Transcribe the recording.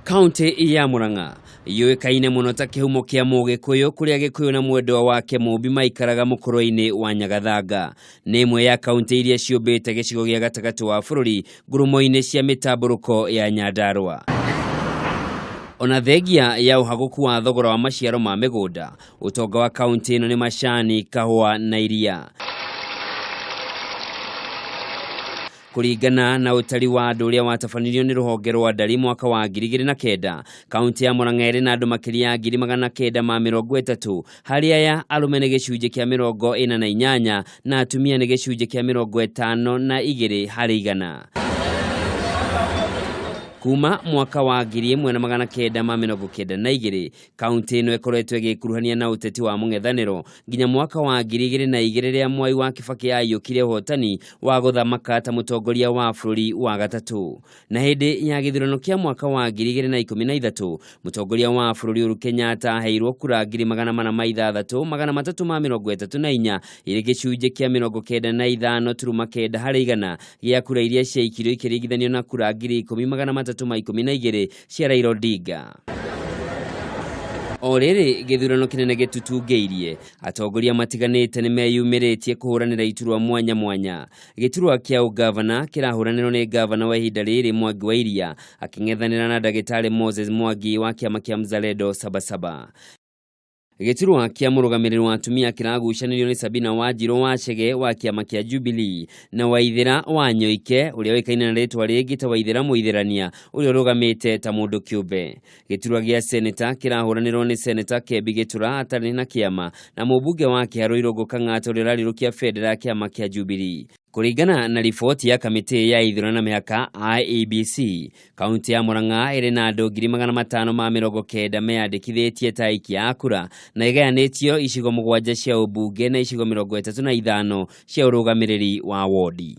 Kaunti ya Murang'a yũĩkaine mũno ta kĩhumo kĩa Mũgĩkũyũ kũrĩa Gĩkũyũ na mwendwa wake Mũmbi maikaraga mũkũrwe-inĩ wa Nyagathanga. Nĩ ĩmwe ya kaunti iria ciũmbĩte gĩcigo gĩa gatagatĩ wa bũrũri ngurumo-inĩ cia mĩtambũrũko ya Nyandarua. Ona thengia ya ũhagũku wa thogora wa maciaro ma mĩgũnda, ũtonga wa kaunti ĩno nĩ macani, kahũa na iria. Kũringana na ũtari wa andũ ũrĩa watabanirio nĩ rũhonge rwa ndari mwaka wa 2009, kaunti ya Murang'a ĩrĩ na andũ makĩria ya 930,000, harĩ aya arũme nĩ gĩcunjĩ kĩa 48 na atumia nĩ gĩcunjĩ kĩa 52 harĩ igana. Kuma mwaka wa 1992, kaunti ĩno ĩkoretwo ĩgĩkuruhania na ũteti wa mũng'ethanĩro nginya mwaka wa 2002 rĩrĩa Mwai wa Kibaki aiyũkire ũhotani wa gũthamaka ta mũtongoria wa bũrũri wa gatatũ. Na hĩndĩ ya gĩthurano kĩa mwaka wa 2013, mũtongoria wa bũrũri Uhuru Kenyatta aheirwo kura 406,334 irĩ gĩcunjĩ kĩa 95.9 harĩ igana gĩa kura iria ciaikirio ikĩringithanio na kura 10,312 cia Raila Odinga. O rĩrĩ gĩthurano kĩnene gĩtutungĩirie, atongoria matiganĩte nĩ meyumĩrĩtie kũhũranĩra iturwa mwanya mwanya. Gĩturwa kĩa ũgavana kĩrahũranĩrwo nĩ gavana wa ihinda rĩrĩ Mwangi wa Iria akĩng'ethanĩra na ndagĩtarĩ Moses Mwangi wa kĩama kĩa Mzalendo Sabasaba. Gĩturwa kĩa mũrũgamĩrĩri wa atumia kĩragucanĩrio nĩ Sabina Wanjirũ wa Chege wa kĩama kĩa Jubilee na Waithĩra wa Nyoike ũrĩa ũĩkaine na rĩtwa rĩngĩ ta Waithĩra Mũithĩrania ũrĩa ũrũgamĩte ta mũndũ kĩũmbe. Gĩturwa gĩa seneta kĩrahũranĩrwo nĩ seneta Kembi Gĩtura atarĩ na kĩama na mũmbunge wa Kĩharũ Irũngũ Kang'ata ũrĩa ũrarĩrũkia bendera ya kĩama kĩa Jubilee. Kũringana na riboti ya kamĩtĩ ya ithurano na mĩhaka IEBC, kaunti ya Murang'a ĩrĩ na andũ 590,000 meyandĩkithĩtie ta aikia a kura na ĩgayanĩtio icigo mũgwanja cia ũmbunge na icigo 35 cia ũrũgamĩrĩri wa wodi.